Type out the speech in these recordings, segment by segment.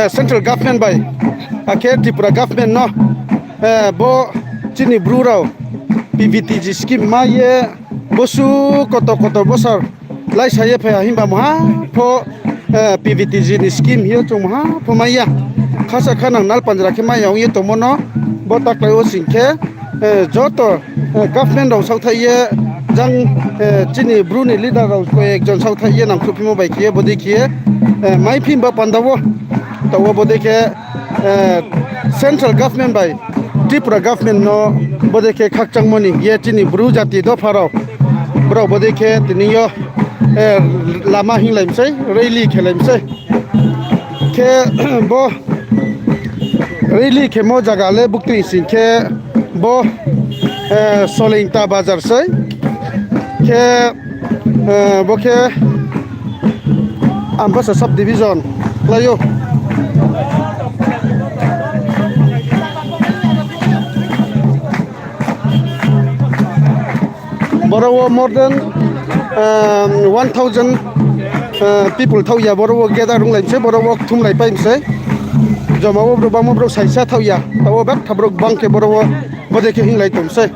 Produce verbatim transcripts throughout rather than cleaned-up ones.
central government bai, akhe Tripura government no, bo chini Bru rao P V T G scheme mai ye bosu koto koto bosor laisa ye phai ha, himba mungha pho P V T G ni scheme hing ye chung mungha pho mai ya. Khasa khanang nalpanjra khe mai ya ong ye tongmo no bo taklái wo sing khe, joto government rao saohthaih ye, jang chini Bru ni leader rao koi ekjon saohthaih ye nangkhruhphimo bai khe ye bodei khe ye maiphi himba panda wo. Taoh wo bodei khe central government bai Tripura government no bodei khe khakchangmo ni hing ye chini Bru jati dopha rao, brao bodei khe tini yo lama hinglai mi sei, rally khelai mi sei. Khe bo rally khemo zaga le buktui sing khe bo Soleingta bazar sei. Khe bo khe Ambasa sub division klái ou. Boro wo more than one thousand people thaoh ya, boro wo gather runglai mi sei, boro wo kthumlaipai mi sei. Joma wo brouh bangmo brouh saisa thaoh ya, taoh wo betha brouh bang khe boro wo bodei khe hinglai tong mi sei.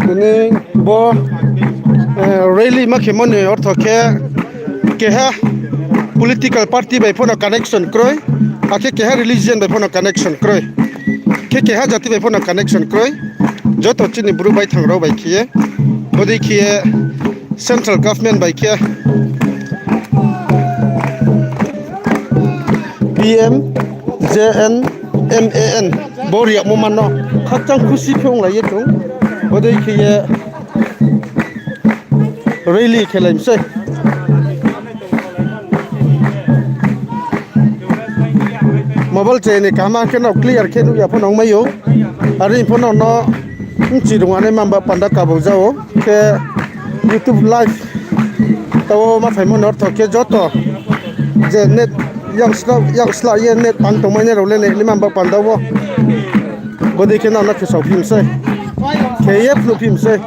Tini bo rally ma khemo ni ortho khe keha political party bai pho no connection kroi, akhe keha religion bai pho no connection kroi, khe keha jati bai pho no connection kroi. Joto chini Bru baithang rao bai khe ye, bodei khe ye central government bai khe P M, J N, M A N bo ri yagmo ma no khakchang khusi khe onglai ye chung bodei khe ye rally khelai mi sei. Mobile chai ni kaham khe no clear khe nuh ya pho no ongmai ou. Are pho no no mchi rung anai mamba panda kabau ja ou. Khe YouTube live tao ma phaimo ni ortho khe joto je net yang sla ye net tang tongmai nai rao le nai ni mamba panda wo. Bodei khe nang no khe saophi mi sei. Khe ye phnuhphi mi sei.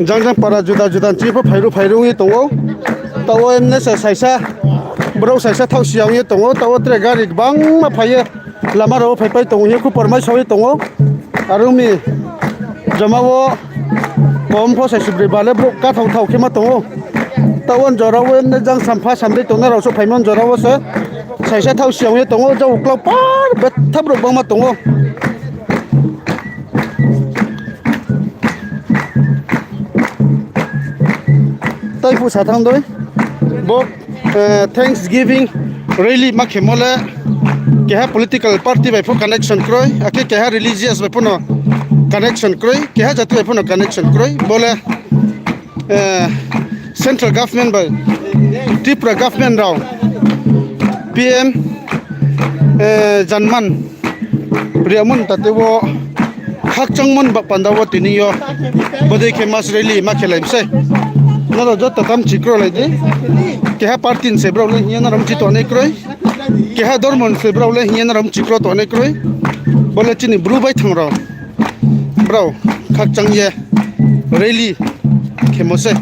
Jang jang para juda juda ni chini pho phairuh phairuh ong ye tong ou. Taoh wo emne se saisa, brouh saisa thaoh si ya ong ye tong ou. Taoh wo tre gari gbangma phai ye lama rao wo phaipai tong ou hing ye khupor mai sao ye tong ou. Are ong mi joma wo kom pho saisubri ba le brouh kathao thao khe ma tong ou. Taoh wo jora wo emne jang sampha samdei tongnai rao souhphaimo jora wo se saisa thaoh si ya ong ye tong ou, jang uklau par betha brouh gbangma tong ou. Tai phuh sa thanng dei. Bo, eh, Thanksgiving rally ma khemo le keha political party bai pho connection kroi, akhe keha religious bai pho no connection kroi, keha jati bai pho no connection kroi. Bo le, eh, central government bai Tripura government rao P M, eh, Janman riamo ni tate wo khakchangmo ni ba panda wo tini yo bodei khe mass rally ma khelai mi sei. Nrao joto tam chikro lai di. Keha party ni se brao le hing ye nrao mchi tongnai kroi. Keha dormo ni se brao le hing ye nrao mchikro tongnai kroi. Bo le chini Bru baithang rao. Brao khakchang ye rally khemo sei.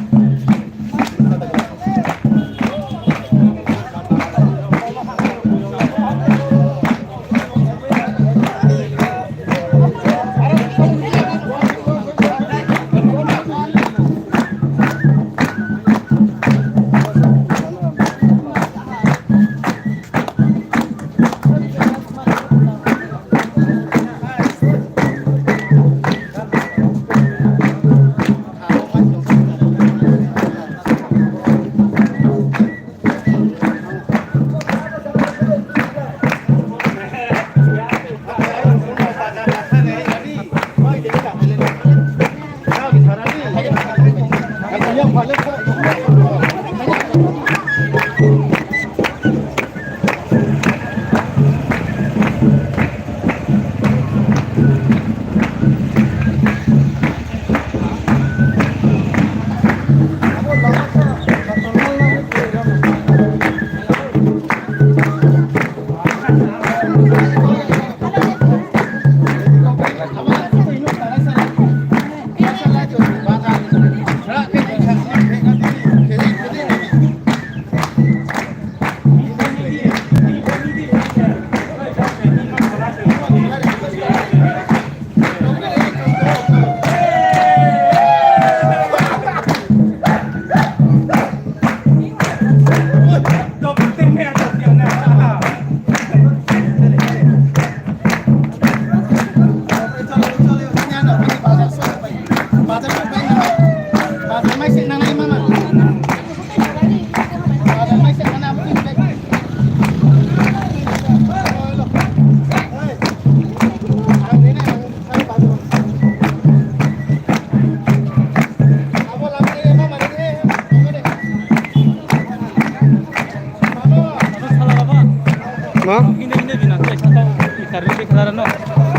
Ma?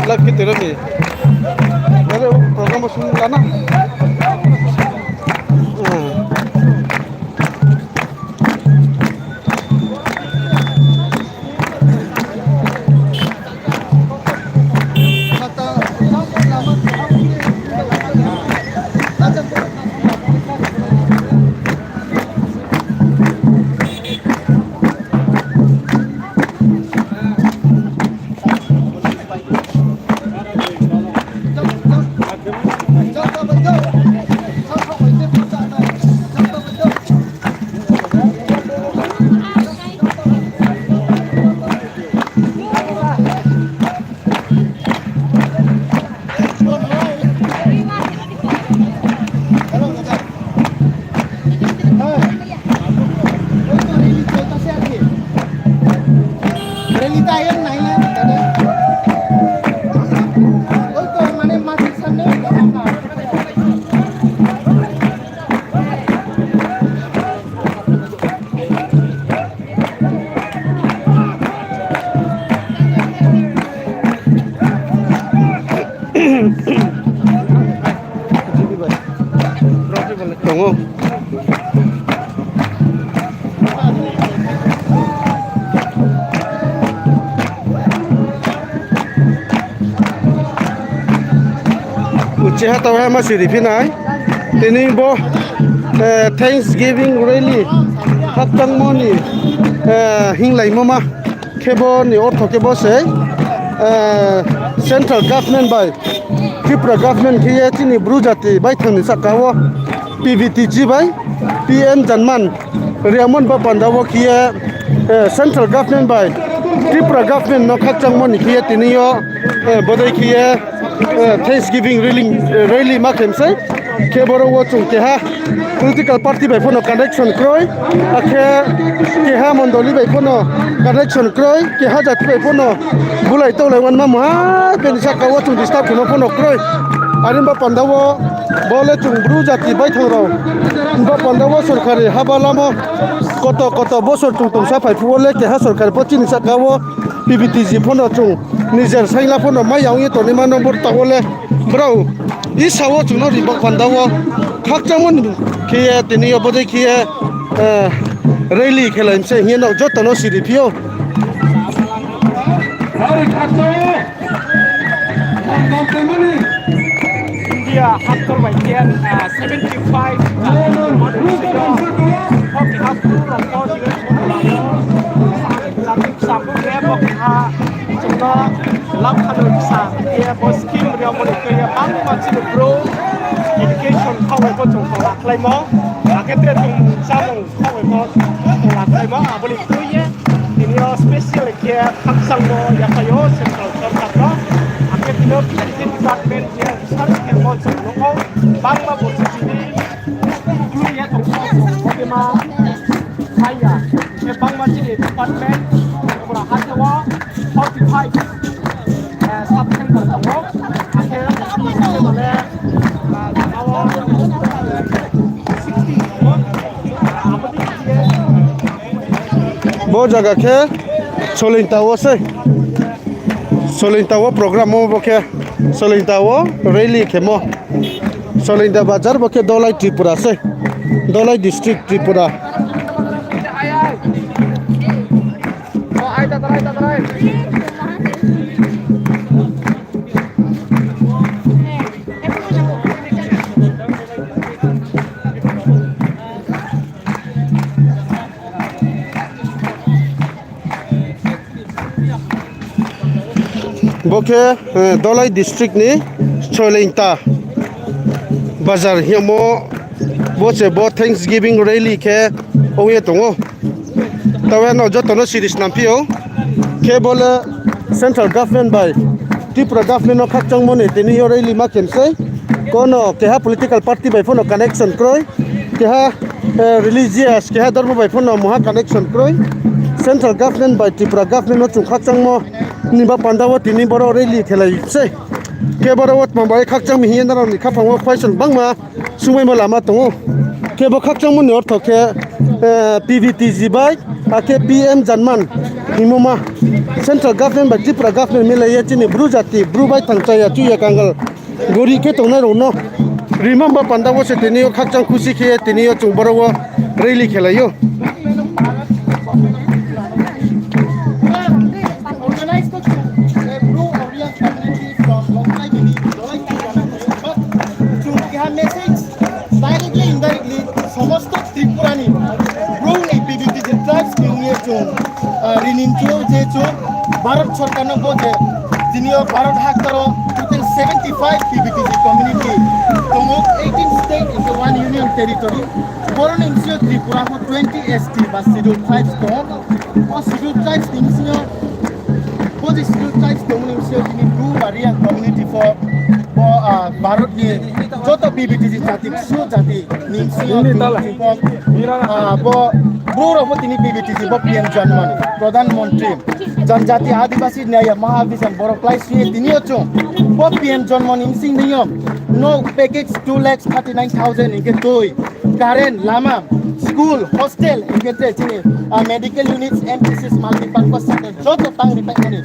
Lak khe tero ni. Are program bo sung lana. Tong ou. Uchiha tau ha ma siri phi nai. Tini bo Thanksgiving rally khakchangmo ni hinglaimo ma khe bo ni ortho khe bo se central government bai Tripura government khe ye chini Bru jati baithang ni sahka wo P V T G bai P M Janman riamo ni ba panda wo khe ye central government bai Tripura government no khakchangmo ni khe ye tini yo bodei khe ye Thanksgiving rally ma khe mi sei. Khe boro wo chung keha political party bai pho no connection kroi, akhe keha mondoli bai pho no connection kroi, keha jati bai pho no bulai taulai wanma mungha, bini sahka wo chung disturb khemo pho no kroi. Are ba panda wo bo le chung Bru jati baithang rao ba panda wo sorkari haba lamo koto koto bosor chung tongsa phai phuh wo le keha sorkari pho chini sahka wo P V T G pho no chung nijer saingla pho no mai ya ong ye tongnaima no bor taoh wo le brao isa wo chung no ri ba panda wo khakchangmo ni khe ye tini yo bodei khe ye rally khelai mi se hing ye no joto no siri phi ou. India haktor bai khe seventy five jati kcham bo khe bo keha chung no lamkha no ksa khe bo scheme riamo ni khe ye bangma chini Bru education khaoh bai pho chung tongla khlaimo, akhe tre tongmung chámung khaoh bai pho tongla khlaimo, abo ni tui ye tini yo special khe khakchangmo yaphai ou central sorkar no, akhe tini yo P T G department ni research khemo chung nuh ou, bangma bo chini ye tongmo chung bodei ma phai ya, khe bangma chini department, Tripura ha khe wo forty five sub center tong ou, akhe bo jaga khe Soleingta wo sei, Soleingta wo program wo bo khe, Soleingta wo rally khemo, Soleingta bazar bo khe Dholai Tripura sei, Dholai district Tripura. Bo khe Dholai district ni Soleingta bazar hingmo, bo se bo Thanksgiving rally khe ong ye tong ou. Taoh ye no joto no siri snam phi ou. Khe bo le central government bai Tripura government no khakchangmo ni tini yo rally ma khe mi sei. Kono keha political party bai pho no connection kroi, keha religious, keha dormo bai pho no mungha connection kroi. Central government bai Tripura government no chung khakchangmo ni ba panda wo tini boro rally khelai sei. Khe boro wo tma bai khakchang mi hing ye nrao ni khaphang wo question bangma sungmaimo lama tong ou. Khe bo khakchangmo ni ortho khe P V T G bai akhe P M Janman hingmo ma central government bai Tripura government milai ye chini Bru jati, Bru baithang chaya chuya kangal gorib khe tongnai rao no rimo ba panda wo se tini yo khakchang khusi khe ye tini yo chung boro wo rally khelai ou. Directly, indirectly, somosto Tripura ni Bru ni P V T G tribes ni ong ye chung rini mchu ou je chung Bharat sorkar no bo je tini yo Bharat haktor wo total seventy five P V T G community tong ou, eighteen state and one union territory. Boro ni bsing yo Tripura pho twenty S T ba scheduled tribes tong ou. Bo scheduled tribes ni bsing yo, bo je scheduled tribes tongmo ni bsing yo tini Bru ba Reang community pho bo Bharat ni joto P V T G jati, ksu jati ni bsing yo tini pho bo Bru rao pho tini P V T G bo P M Janman, Pradhan Mantri Janjati Adivasi Nyaya Mahabhiyan boro klái sui ye tini yo chung bo P M Janman ni bsing ni yo no package two lakh thirty nine thousand hing khe tui, current, lama, school, hostel hing khe tre chini medical units, M P Cs, multipurpose center joto tang ri paimo ni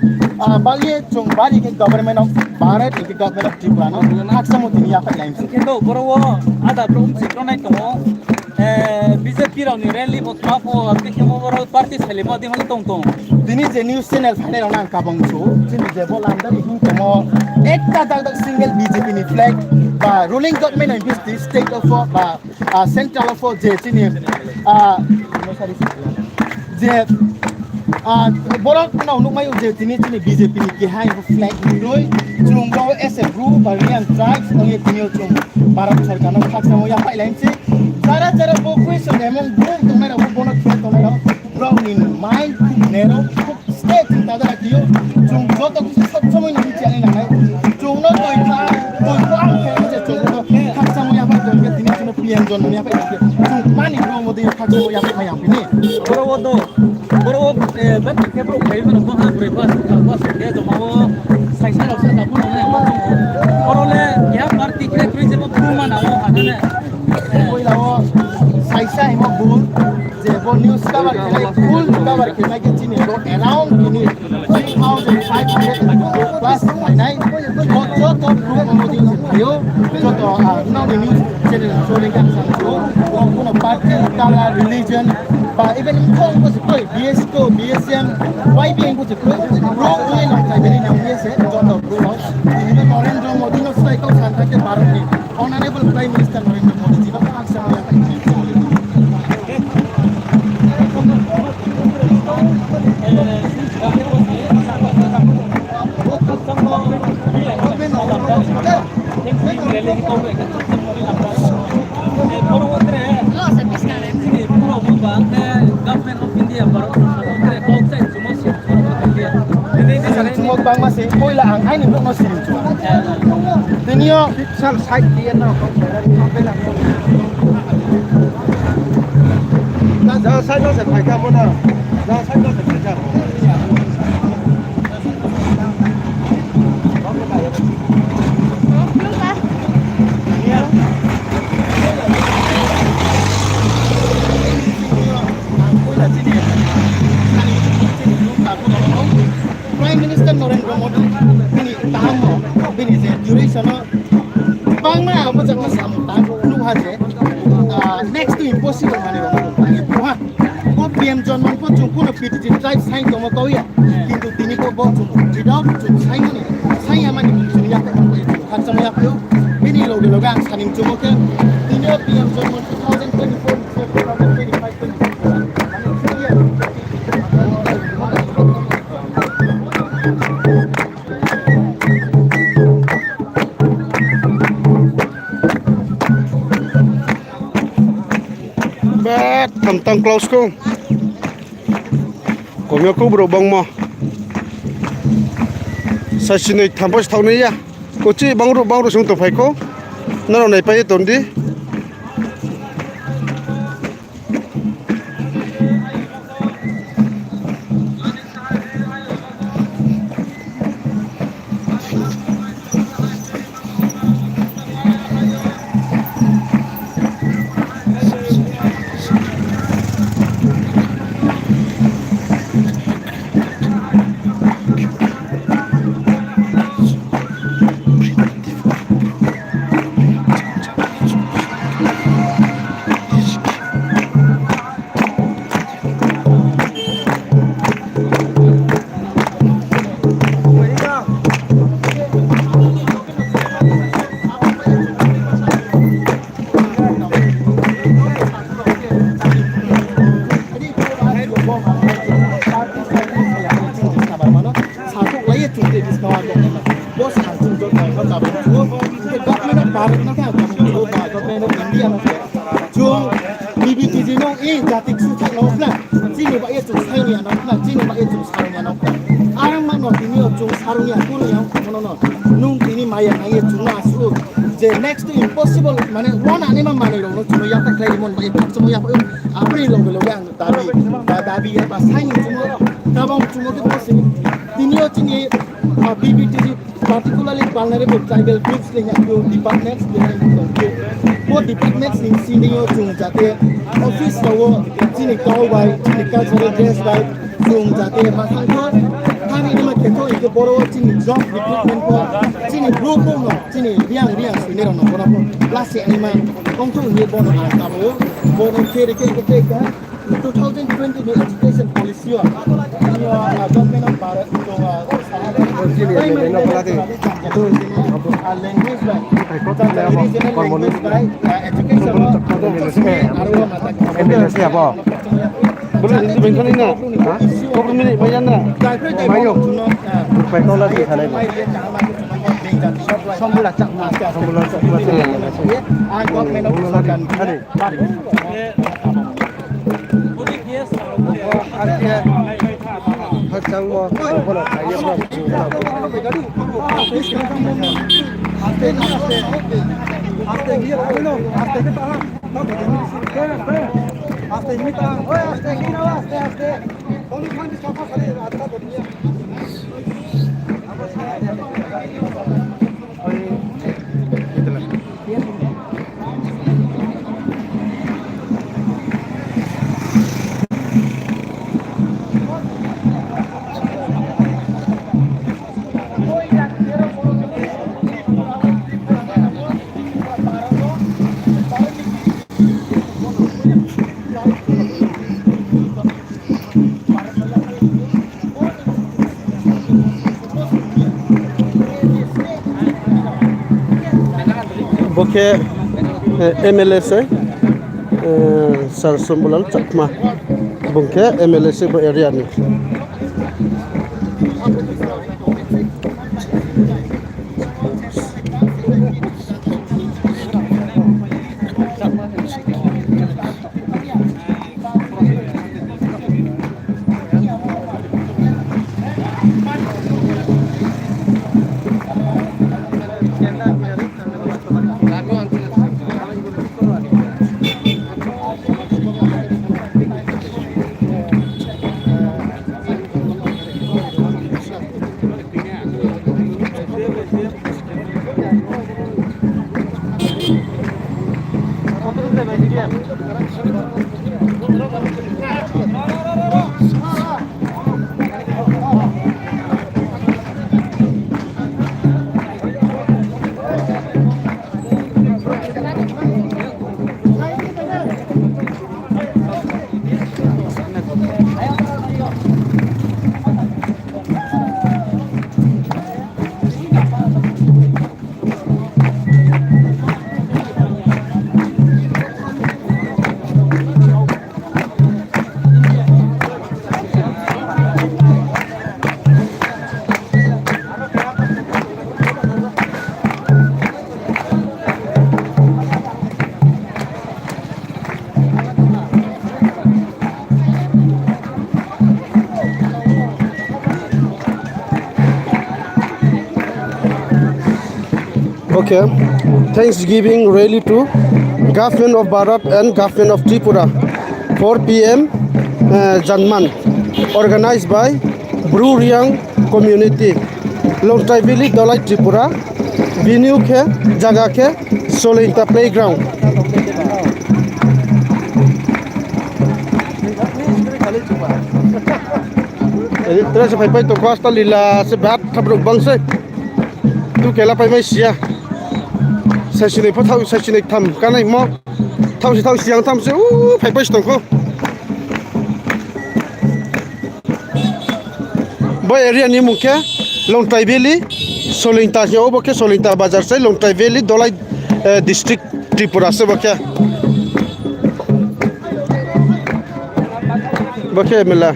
bal ye chung bari khe Government of Bharat hing khe Government of Tripura no khakchangmo tini yaphaih lai mi se. Khe to boro wo ada brouh bchi kronai tong ou, B J P rao ni rally bo tma pho, akhe khemo boro party salaimo dei ma tong tong. Tini je news channel phainai rao no ang kabang chu, chini je bo lamdari hing tongmo, ekta dakdak single B J P ni flag Ba ruling government ni bisi state of ba central of je chini je boro no nuhmai ou je tini chini B J P ni keha flag ni kroi chung bo as a group ba Reang tribes ong ye tini yo chung Bharat sorkar no khakchangmo yaphaih lai se. Jara jara bo question emong bung tongnai rao bo no khe tongnai rao brao ni mind khub narrow khub stay ching ta jara khe ou. Chung joto kisi sob somoi no bchi nai nangnai. Chung no toi kha, toi kha ang khe je chung no khakchangmo yaphaih tong khe tini chung no P M John Modi yaphaih tong khe chung mani bro Modi yo khakchangmo yaphaih mai yang pini. Boro wo do, boro wo bati khe bro khai mano bo ha broi ba su ka ba su khe joma wo saisa rao sa da bo no ne ba chung. Boro le keha party khe kroi je bo bru mana wo ha ne. Poila wo saisa himo bung je bo news cover khe nai, full cover khe nai khe chini bo around tini three thousand five hundred plus phainai. Bo joto bru Modi ni phai ou, joto nrao ni news channel chole khe ang sa ou, bo kuno party, color, religion, ba even mthong bo se kroi, B S K, B S M, Y B N bo se kroi, bro ong ye nang chai bini nang ye se joto bru rao tini no Narendra Modi no slái kau san tha khe Bharat ni Honorable Prime Minister Narendra Modi ji no khakchangmo yaphaih Chung bangma se, poila ang aini brouh no siring chung. Tini yo sal side khe ye no. Na jang side no se phai kha mo na. Jang side no se phai kha. Prime Minister Narendra Modi bini kaham no, bini je duration no, bangma abo jagma samung tang nuh ha je, next to impossible manoi rao no tang ye pho ha. Bo P M John Modi pho chung kuno P T G tribe sign tongmo kau ya, kintu tini pho bo chung without chung sign mani, sign ya mani chung yaphaih, khakchangmo yaphaih ou. Bini loge loge ang saning chungmo khe, tini yo P M John Modi two thousand twenty-four, two thousand twenty-five, twenty-six, mane three years. Bat tham tang close kho. Kom ya kho brouh bangma. Saisi noi tham pho se thaoh nai ya. Kochi bangruh bangruh sung tongphai kho. Nrao naipai ye tong di. Sakhouh lai ye chung tei buskang wo tongnaima. Bo sa chung joto no chaba chung ou. Hingkhe government of Bharat no khe ang tongmung chung ou, ba government of India no khe. Chung B B T G no i jati ksu thak no khna. Chini bai ye chung saing ya no khna, chini bai ye chung sarung ya no khna. Arang ma no tini yo chung sarung ya, kurung ya, ongkha no no. Nung tini maya nai ye chung no asuh ou. Je next to impossible, mane, wana naima manoi rao no chung no yaphaih khlai rimo ni bai ye khakchangmo yaphaih ou. Aboni loge loge ang dabi, ba dabi ya ba saing chung ou. Tabang chung ou khe bo se. Tini yo chini, ah, B B T G, particularly vulnerable tribal groups le ya khe departments, bo departments ni sini yo chung jate office rao wo chini kau bai, chini cultural dress bai, chung jate ma thang kho, thani ni ma khe tho, hingkhe boro wo chini job recruitment pho, chini brouh pho no, chini Reang Reang soinai rao no bono pho lasi naima tongthou hing ye bono ang tabo, bono khe ri khe khe kha two thousand twenty ni education policy yo, yo, ah, government of Bharat, chung, ah, chini M N A no pala de. Language bai, the regional language bai, uh, education, M L A se abo. Bole Hindi bai thani na? Ha? Kobor mini maya na? Mayo. Pai kau la di thani. Sombula Chakma. Sombula Chakma. Ang government of Sorkar. Bo khe, eh, M L A se, eh, Sir Sombulal Chakma. Bung khe M L A se bo area ni. Okay, thanksgiving rally to Government of Bharat and Government of Tripura, four P M, uh, Janman, organized by Bru Reang community, Longtrai Valley, Dholai, Tripura. Venue khe, jaga khe, Solingta Playground. Tre se phaipai tongkho, asta lila se bat thabruk bang se. Tu kela paimai siya. Saisinoi pho thaoh, saisinoi tham kanaimo. Thaoh si, thaoh si, ang tham se, u, phaipai se tongkho. Bo area ni mung khe Longtrai Valley, Solingta hing ou, bo khe Solingta bazar se, Longtrai Valley, Dholai, eh, district, Tripura se bo khe. Bo khe mela.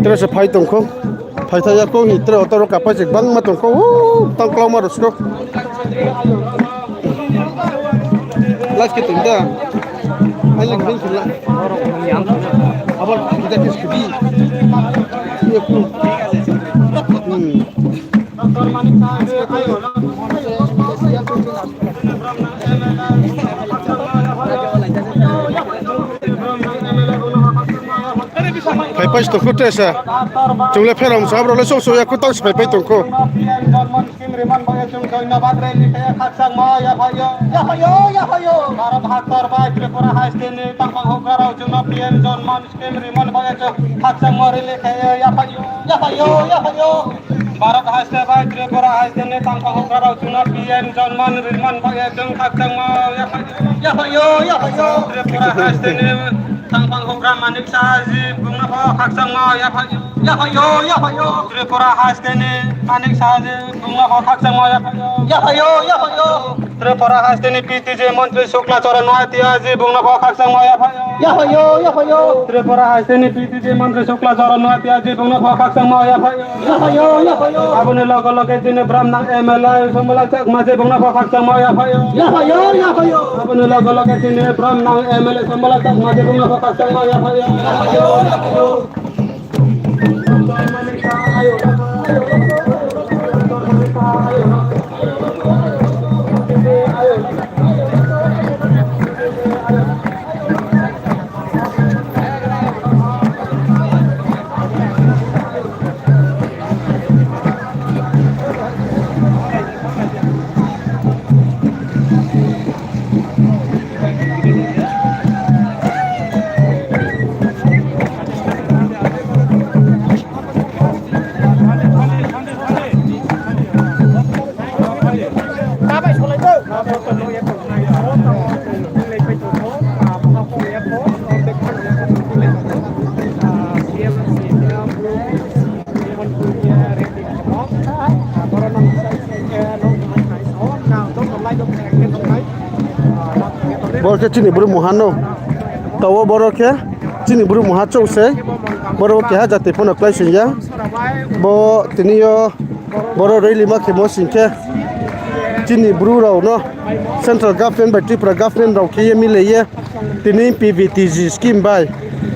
Tre se phai tongkho. Phaithai ya kho, hi tre auto rao kapai se gbangma tongkho, u, tang klauma rao sko. Light khe tong da. Ai le green khe la. Abo kita khe sudi. Ye kho. Hmm. Phaipai se tongkho tre se. Chung le pherao msa, abrao le souh souh ya kho, tang se phaipai tongkho. Scheme rimon bai ye chung joino bad rally khe ye khakchangmo yaphai yo, yaphai yo, yaphai yo. Bharat haktor bai Tripura haste ni tangphang houhgra rao chung no P M Janman scheme rimon bai ye chung khakchangmo rally khe ye yaphai yo, yaphai yo, yaphai yo. Bharat haste bai Tripura haste ni tangphang houhgra rao chung no P M Janman rimani baoh ye chung khakchangmo yaphaih yo, yaphaih yo. Tripura haste ni tangphang houhgra Manik Saha ji bung no pho khakchangmo yaphaih yo, yaphaih yo. Tripura haste ni Manik Saha ji bung no pho khakchangmo yaphaih yo, yaphaih yo. Tripura haste ni P T G montri Sukla Charan Noatia ji bung no pho khakchangmo yaphaih yo, yaphaih yo. Tripura haste ni P T G montri Sukla Charan Noatia ji bung no pho khakchangmo yaphaih yo, yaphaih yo. Abo ni loge loge chini bram nang M L A Sombala Chakma ji bung no pho khakchangmo yaphaih yo, yaphaih yo. Abo ni loge loge chini bram nang M L A Sombala Chakma ji bung no pho khakchangmo yaphaih yo, yaphaih yo. Boro khe chini Bru mungha no. Taoh wo boro khe chini Bru mungha chouh sei. Boro wo keha jati pho no kláisoing ya. Bo tini yo boro rally ma khemo sing khe chini Bru rao no central government bai Tripura government rao khe ye milai ye tini P V T G scheme bai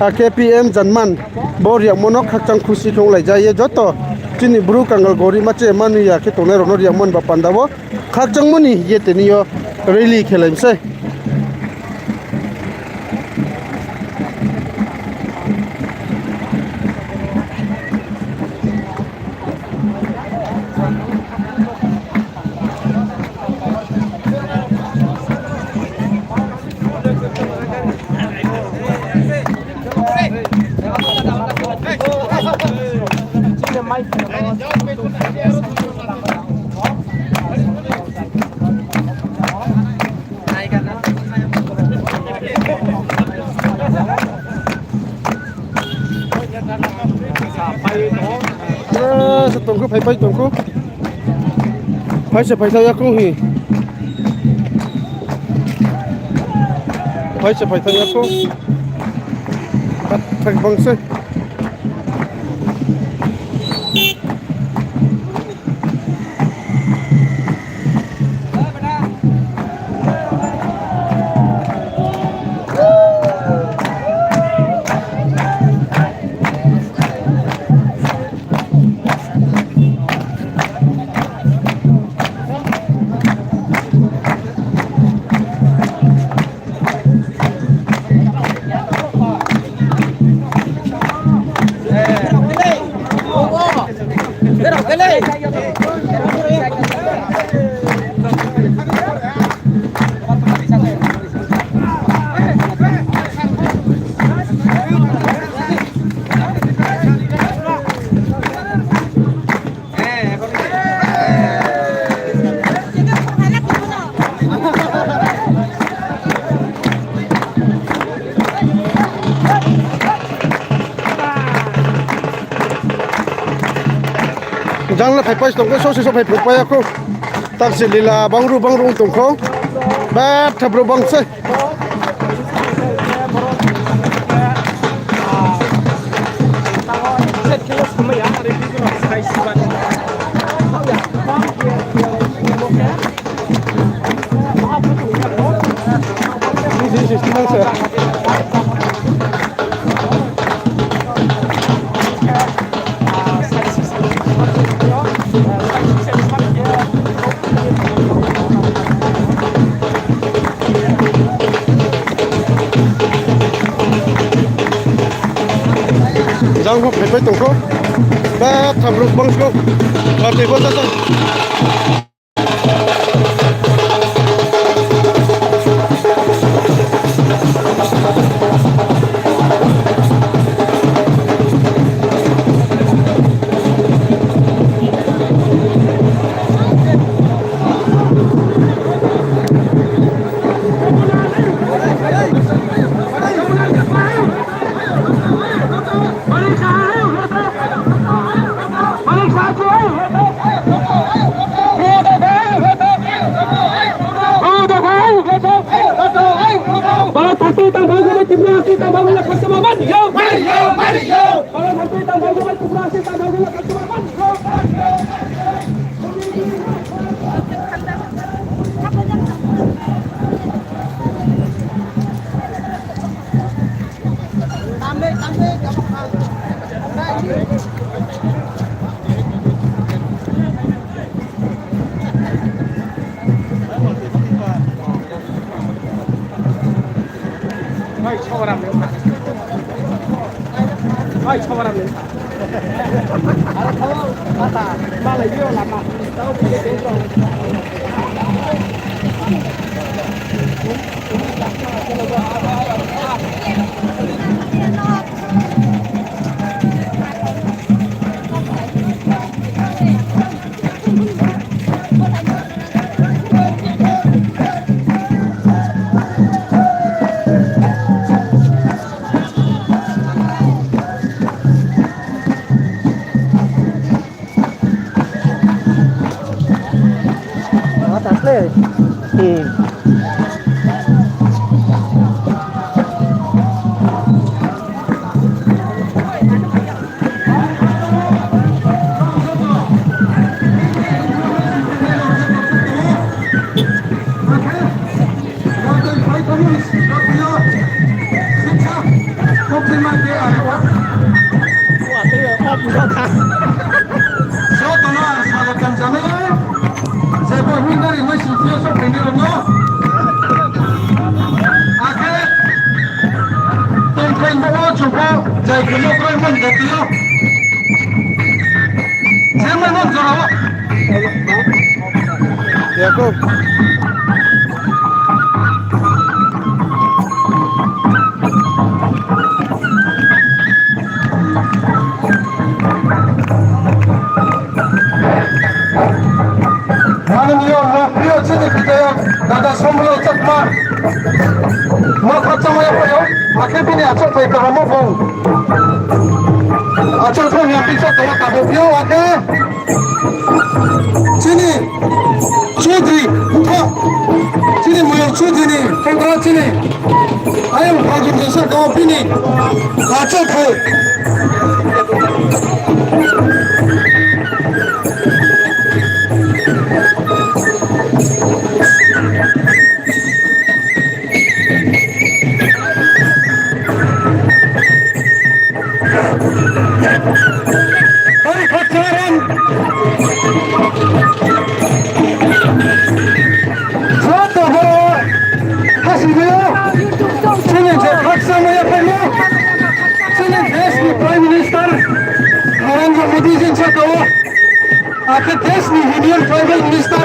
akhe P M Janman bo riakmo no khakchang khusi khe onglai ja ye joto chini Bru kangal gorib ma che mani ya khe tongnai rao no riakmo ni ba panda wo khakchangmo ni ye tini yo rally khelai mi sei. Pura se tong khou, phaipai tong khou. Phai se phaithai ya khou hi. Phai se phaithai ya khou. Thak bang se. Jang le phaipai tong khou, sosi so phai phaipai ya khou. Takse lila bangru bangru tong khou. Betha brouh bang se. Jang pho phaipai tong khou. Betha brouh bang se khou. Party pho jasa. Joto no ang salo tong jano, je bo hingari mai sing yo so phainai rao no. Akhe tongthai bo wo chung pho jai khe no kroi man jati yo. Je mai man jora wo. Yakub. Manoniyo mokpriyo chini bidhayok dada Sombolo Chakma no khakchangma yaphaih ou, akhe bini achouhthai kaham wo bung achouhthai ni bichar tongma kabo phi ou, akhe chini Chaudhary, bukha, chini Moyol Chaudhary ni houhgra chini ayang Phalgun Rengsar kau bini achouhthai. Ari khakchang ran. Joto boro khasi bai o. Chini je khakchangma yaphaimo, chini desh ni Prime Minister Narendra Modi jin saka wo. Akhe desh ni Union Tribal Minister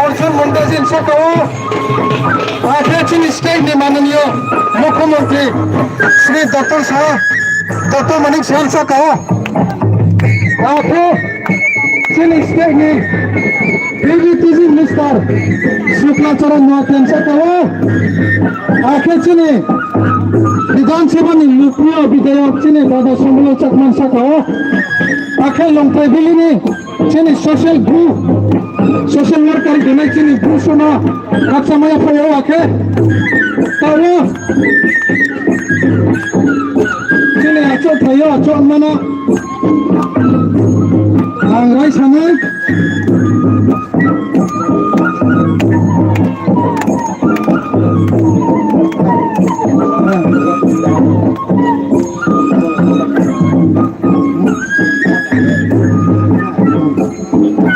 Arjun Munda jin saka wo. Akhe chini state ni manoniyo Mukhyamantri Shri Doctor Saha, Doctor Manik Saha saka wo. Akhe chini state ni B B T G Minister Shukla Charan Noatia saka wo. Akhe chini Bidhan Sabha ni lukniyo bidhayok chini dada Sombolo Chakma saka wo. Akhe Longtrai Valley ni chini social bru, social worker tongnai chini bru soma khakchangma yaphaih ou akhe. Taoh wo chini achouhthai yo achouh mano ang raisanai.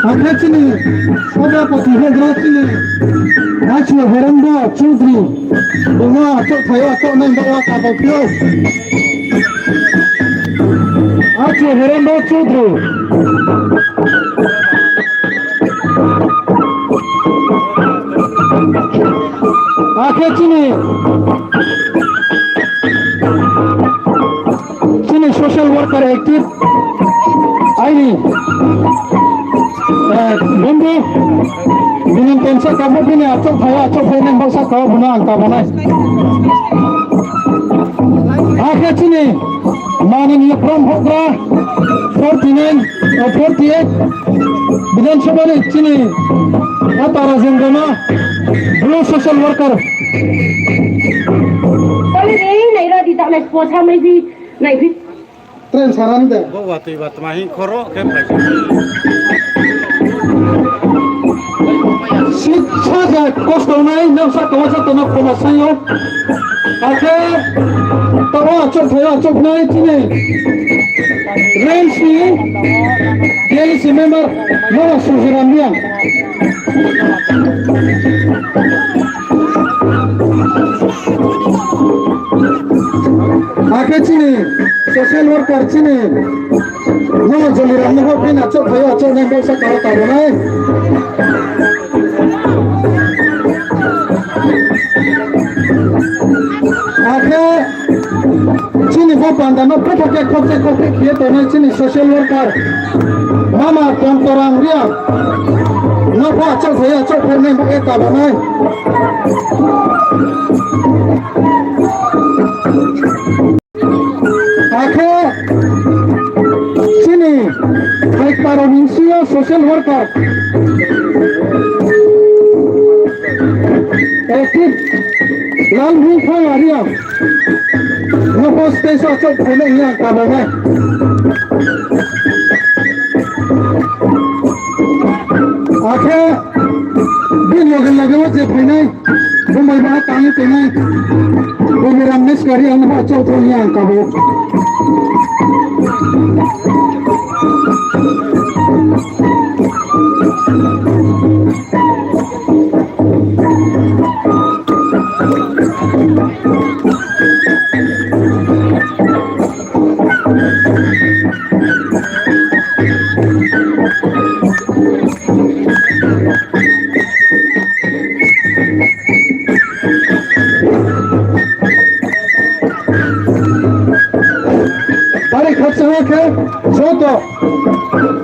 Akhe chini sabhapati houhgra chini Achu Herendo Chaudhary, bung no achouhthai yo achouhnai baoh wo kabo phi ou. Achu Herendo Chaudhary. Akhe chini, chini social worker active aini, eh, bondhu, bini tensa kabo bini achouhthai yo achouhphai nai baoh saka wo bung no ang kabo nai. Akhe chini manoniyo Brom houhgra forty nine, eh, forty eight Bidhan Sabha ni chini Ata Rajendra no Lo social worker. Kali ni nai ra di tak nai spo sa mai di nai phi. Train saran de. Bo watoi ba tma hing khoro khe phai. Sik sa ja kosto nai nang sa tongma sa tongma khoma sayo. Akhe tabo achouh thayo achouh nai chini. Range ni D L C member Mama Sujiram Reang. Akhe chini social worker chini no Joliram no hopin achouh phaio achouh nai bausa karo karo nai. Akhe chini bo panda no photo khe khokchai khokchai khe tongnai chini social worker Mama Tongtorang Reang no pho achouh phaio achouh phernai bo e kabo nai. Akhe chini Baikparo ni sio social worker Active Lalmung Phaya Reang no pho stage achouh phainai hing ang kabo nai. Akhe bini loge loge wo je phainai, bumbai ba tang ye tongnai, Bumiram Niskari ang no pho achouh thong ye ang kabo. Bari khakchang khe joto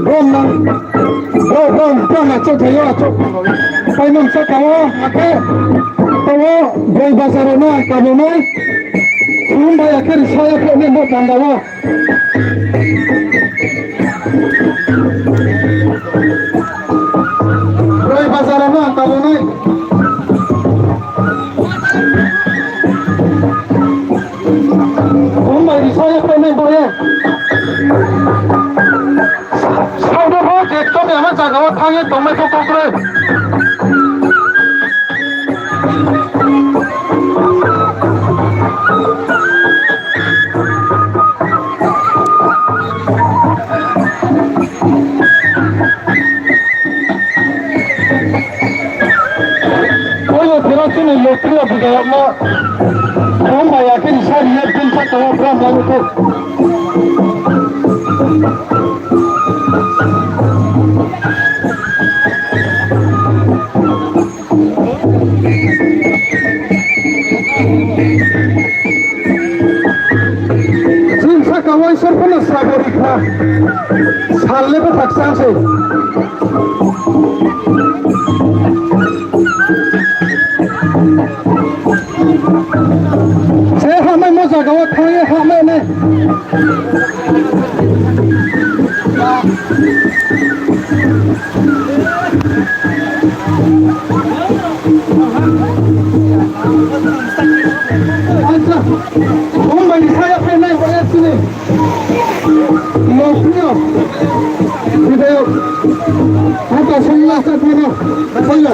brom nang, brom, brom, brom achouh thaio achouh paimang saka wo, akhe taoh wo boi bazar rao no ang kabo nai, sum bai akhe risa ya khe ne bo panda wo. Broi bazar no ang kabo nai. Bung bai risa ya khe nai bo ye. Saodo pho je kto ni ama zaga wo thanng ye tongmai pho kau kroi. Poila phira chini lokri ya bidayokno. Bung bai ya khe risa ri ye tin sa tong wo bram lai khe. Chini saka wo Isor pho no srabo ri kha. Sal le bo khakchang se. Se hamai mo zaga wo thanng ye hamai nai. Acha, bung bai risa ya phainai bo ya chini. Lokri yo. Bidayok. Ata songla sa thano. Poila.